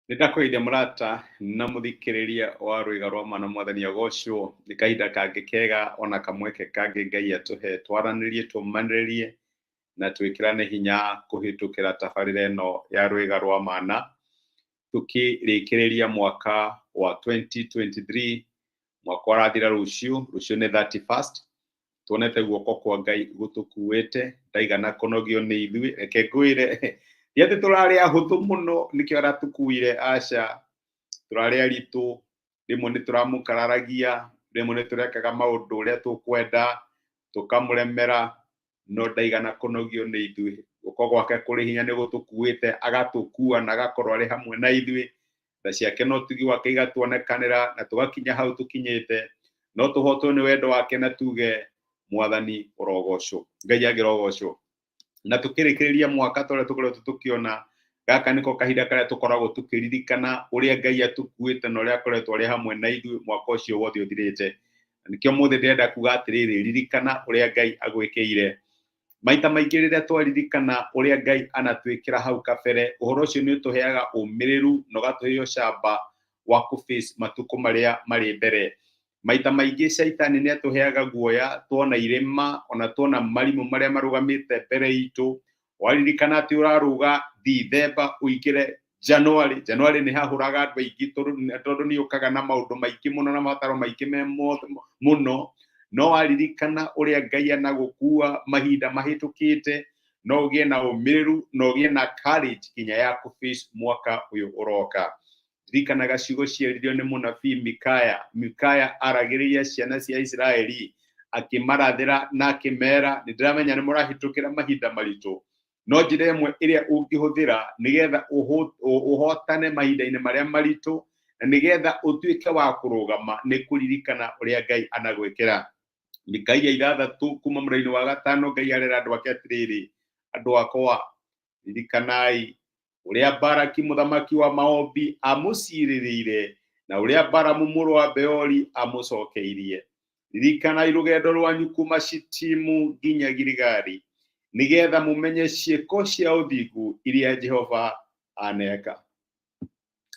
Nĩ ndakũgeithia mũrata na mũthikĩrĩria wa rwĩga rwa mana mwathani agocwo nĩ kahinda kangĩ kega ona kamweke kangĩ Ngai atũhe twaranĩrie tũmanĩrĩrie na twĩkĩrane hinya kũhĩtũkĩra tabarĩra ĩno ya rwĩga rwa mana tũkĩrĩkĩrĩria mwaka wa 2023 mwaka ũrathira rũciũ rũciũ nĩ 31st tuonete guoko kwa Ngai gũtũkuĩte ndaigana kũnogio nĩ ithuĩ reke ngwĩre ti atĩ tũrarĩ ahũthũ mũno nĩkĩo aratũkuire aca tũrarĩ aritũ rĩmwe nĩ tũramũkararagia rĩmwe nĩ tũrekaga maũndũ ũrĩa tũkwenda tũkamũremera no ndaigana kũnogio nĩ ithuĩ guoko gwake kũrĩ hinya nĩ gũtũkuĩte agatũkua na agakorwo arĩ hamwe na ithuĩ tha ciake na ũtugi wake igatuonekanĩra na tũgakinya hau tũkinyĩte no tũhotwo nĩ wendo wake na tuge mwathani ũrogocwo Ngai angĩrogocwo na tũkĩrĩkĩrĩria mwaka ta ũrĩa tũkoretwo tũkĩona gaka nĩko kahinda karĩa tũkoragwo tũkĩririkana ũrĩa Ngai atũkuĩte na ũrĩa akoretwo arĩ hamwe na ithuĩ mwaka ũcio wothe ũthirĩte nĩkĩo mũthĩ ndĩrenda kuga atĩrĩrĩ ririkana ũrĩa Ngai agwĩkĩire maita maingĩ rĩrĩa twaririkana ũrĩa Ngai anatwĩkĩra hau kabere ũhoro ũcio nĩ ũtũheaga ũmĩrĩru na ũgatũhe ũcamba wa kũ face matukũ marĩa marĩ mbere maita maingĩ caitani nĩ atũheaga guoya tuona irĩma ona tuona marimũ marĩa marũgamĩte mbere itũ waririkana atĩ ũrarũga Dithemba ũingĩre January January nĩ hahũraga andũ aingĩ tondũ nĩ ũkaga na maũndũ maingĩ mũno na mabataro maingĩ me mothe mũno no waririkana ũrĩa Ngai anagũkua mahinda mahĩtũkĩte no ũgĩe na ũmĩrĩru na ũgĩe na courage nginya ya kũ face mwaka ũyũ ũroka ririkanaga ciugo cieririo nĩ mũnabii Mikaya Mikaya aragĩrĩria ciana cia Isiraeli akĩmarathĩra na akĩmera nĩ ndĩramenya nĩ mũrahĩtũkĩra mahinda maritũ no njĩra ĩmwe ĩrĩa ũngĩhũthĩra nĩgetha ũhotane mahinda-inĩ marĩa maritũ na nĩgetha ũtuĩke wa kũrũgama nĩ kũririkana ũrĩa Ngai anagwĩkĩra Mikaia ithathatũ kuma mũraini wa gatano Ngai arera andũ ake atĩrĩrĩ andũ akwa ririkanai ũrĩa Baraki mũthamaki wa Moabi amũciirĩrĩire na ũrĩa Balamu mũrũ wa Beori amũcokeirie ririkanai rũgendo rwanyu kuma Shitimu nginya Giligali nĩgetha mũmenye ciĩko cia ũthingu iria Jehova aneka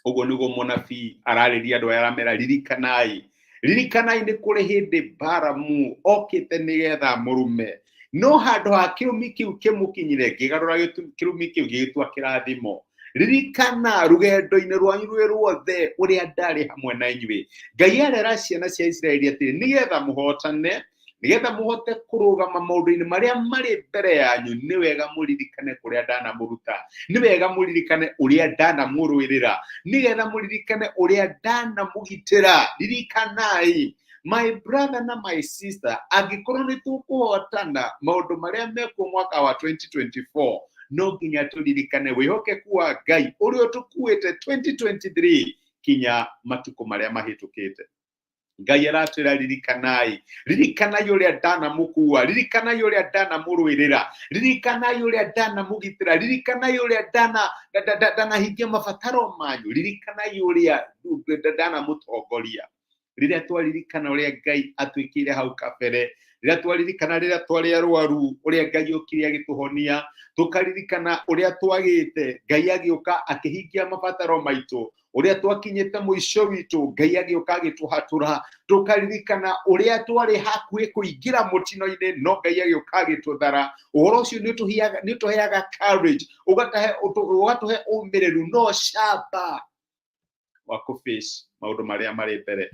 ũguo nĩguo mũnabii ararĩria andũ aya aramera ririkanai ririkanai nĩ kũrĩ hĩndĩ Balamu okĩte nĩgetha mũrume no handũ ha kĩrumi kĩu kĩmũkinyire ngĩgarũra kĩrumi kĩu gĩgĩtua kĩrathimo ririkana rũgendo-inĩ rwanyu rwĩ ruothe ũrĩa ndarĩ hamwe na inyuĩ Ngai arera ciana cia Isiraeli atĩrĩ nĩgetha mũhotane nĩgetha mũhote kũrũgama maũndũ-inĩ marĩa marĩ mbere yanyu nĩ wega mũririkane kũrĩa ndanamũruta nĩ wega mũririkane ũrĩa ndanamũrũĩrĩra nĩgetha mũririkane ũrĩa ndanamũgitĩra ririkanai my brother na my sister angĩkorwo nĩ tũkũhotana maũndũ marĩa mekuo mwaka wa 2024 no nginya tũririkane wĩhokeku wa Ngai ũrĩa ũtũkuĩte 2023 kinya matukũ marĩa mahĩtũkĩte Ngai aratwĩra ririkanai ririkanai ũrĩa ndanamũkua ririkanai ũrĩa ndanamũrũĩrĩra ririkanai ũrĩa ndanamũgitĩra ririkanai ũrĩa ndanahingia mabataro manyu ririkanai ũrĩa ndanamũtongoria rĩrĩa twaririkana ũrĩa Ngai atwĩkĩire hau kabere rĩrĩa twaririkana rĩrĩa twarĩ arwaru ũrĩa Ngai okire agĩtũhonia tũkaririkana ũrĩa twagĩte Ngai agĩũka akĩhingia mabataro maitũ ũrĩa twakinyĩte mũico witũ Ngai agĩũka agĩtũhatũra tũkaririkana ũrĩa twarĩ hakuhĩ kũingĩra mũtino-inĩ no Ngai agĩũka agĩtũthara ũhoro ũcio nĩ ũtũheaga courage ũgatũhe ũmĩrĩru no camba wa kũ face maũndũ marĩa marĩ mbere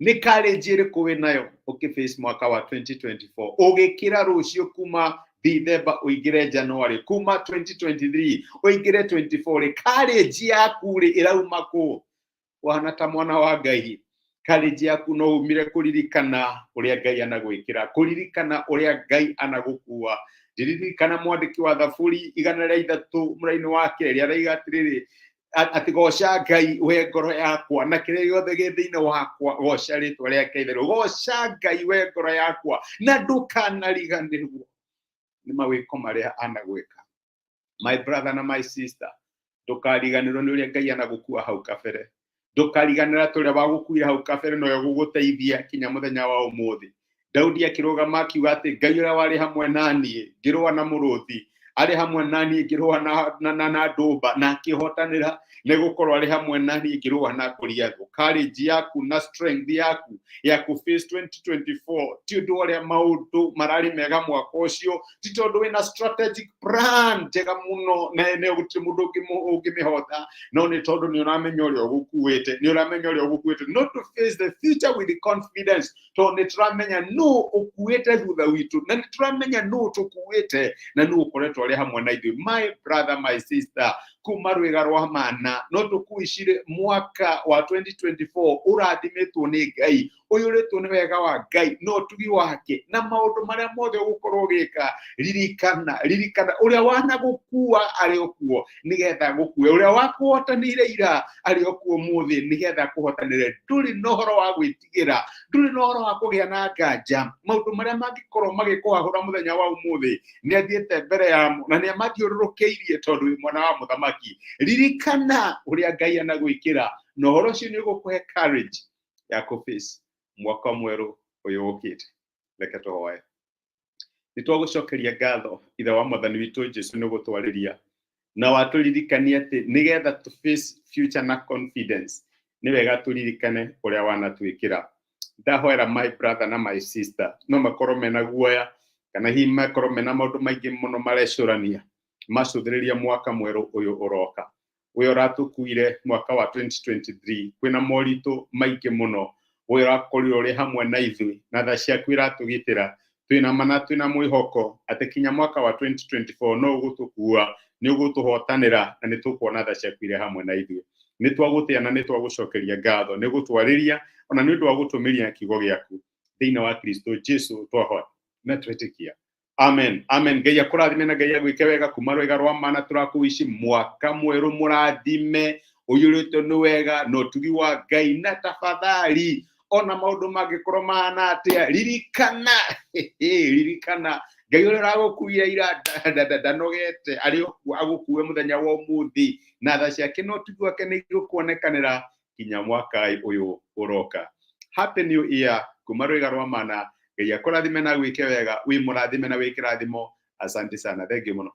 nĩ courage ĩrĩkũ wĩ nayo ũkĩ face mwaka wa 2024 ũgĩkĩra rũciũ kuma Dithemba ũingĩre January kuma 2023 ũingĩre 24 rĩ courage yaku rĩ ĩrauma kũ wahana ta mwana wa Ngai courage yaku no umire kũririkana ũrĩa Ngai anagwĩkĩra kũririkana ũrĩa Ngai anagũkua ndiririkana mwandĩki wa thaburi igana rĩa ithatũ mũraini wa kerĩ araiga atĩrĩrĩ atĩ goca Ngai we ngoro yakwa na kĩrĩa gĩothe gĩ thĩinĩ wakwa goca rĩtwa rĩake itheru goca Ngai we ngoro yakwa na ndũkanariganĩrwo nĩ mawĩko marĩa anagwĩka my brother na my sister ndũkariganĩrwo nĩ ũrĩa Ngai anagũkua hau kabere ndũkariganĩra atĩ ũrĩa wagũkuire hau kabere nowe ũgũgũteithia kinya mũthenya wa ũmũthĩ Daudi akĩrũgama akiuga atĩ Ngai ũrĩa warĩ hamwe na niĩ ngĩrũa na mũrũthi Arĩ hamwe na niĩ ngĩrũa na ndũmba na akĩhotanĩra, nĩ gũkorwo arĩ hamwe na niĩ ngĩrũa na Goliathũ. Courage yaku na strength yaku ya ku face 2024 ti ũndũ ũrĩa maũndũ mararĩ mega mwaka ũcio, ti tondũ wĩna strategic plan njega mũno na nĩ gũtirĩ mũndũ ũngĩmĩhota, no nĩ tondũ nĩ ũramenya ũrĩa ũgũkuĩte, nĩ ũramenya ũrĩa ũgũkuĩte. Not to face the future with confidence, tondũ nĩ tũramenya nũ ũkuĩte thutha witũ, na nĩ tũramenya nũ tũkuĩte na nũ ũkoretwo arĩ hamwe na ithuĩ. My brother, my sister, kuma rwĩga rwa mana no tũkuicire mwaka wa 2024 ũrathimĩtwo nĩ Ngai, ũiyũrĩtwo nĩ wega wa Ngai na ũtugi wake na maũndũ marĩa mothe ũgũkorwo ũgĩka. Ririkana, ririkana ũrĩa wanagũkua arĩ o kuo nĩgetha gũkue, ũrĩa wakũhotanĩire ira arĩ o kuo ũmũthĩ nĩgetha akũhotanĩre. Ndũrĩ na ũhoro wa gwĩtigĩra, ndũrĩ na ũhoro wa kũgĩa na nganja. Maũndũ marĩa mangĩkorwo magĩkũhahũra mũthenya wa ũmũthĩ, nĩ athiĩte mbere yamo na nĩ amathiũrũrũkĩirie tondũ wĩ mwana wa mũthamaki. Ririkana ũrĩa Ngai anagwĩkĩra, na ũhoro ũcio nĩ ũgũkũhe courage ya kũ face mwaka mwerũ ũyũ ũkĩte. Reke tũhoe. Nĩ twagũcokeria ngatho, Ithe wa Mwathani witũ Jesu, nĩ gũtwarĩria na watũririkania atĩ nĩgetha tũ face future na confidence, nĩ wega tũririkane ũrĩa wanatwĩkĩra. Ndahoera my brother na my sister, no makorwo mena guoya kana hihi makorwo mena maũndũ maingĩ mũno marecũrania macũthĩrĩria mwaka mwerũ ũyũ ũroka, ũyũ ũratũkuire mwaka wa 2023 kwĩna moritũ maingĩ mũno. Ũyũ ũrakorirwo ũrĩ hamwe na ithuĩ na tha ciaku iratũgitĩra, twĩna mana, twĩna mwĩhoko atĩ kinya mwaka wa 2024 no ũgũtũkua, nĩ ũgũtũhotanĩra na nĩ tũkuona tha ciaku irĩ hamwe na ithuĩ. Nĩ twagũtĩa na nĩ twagũcokeria ngatho nĩ gũtwarĩria ona nĩ ũndũ wa gũtũmĩria kiugo gĩaku. Thĩinĩ wa Kristo Jesu twahoya na twetĩkia, amen, amen. Ngai akũrathime na Ngai agwĩke wega. Kuma rwĩga rwa mana tũrakũici mwaka mwerũ mũrathime, ũiyũrĩtwo nĩ wega na ũtugi wa Ngai. Na tafadhali, ona maũndũ mangĩkorwo mahana atĩa, ririkana, ririkana Ngai ũrĩa ũragũkuire ira ndanogete, arĩ o kuo agũkue mũthenya wa ũmũthĩ, na tha ciake na ũtugi wake nĩ igũkuonekanĩra nginya mwaka ũyũ ũroka. Happy New Year kuma rwĩga rwa mana. Ngai akũrathime na agwĩke wega. Wĩ mũrathime na wĩ kĩrathimo. Asante sana, thank you mũno.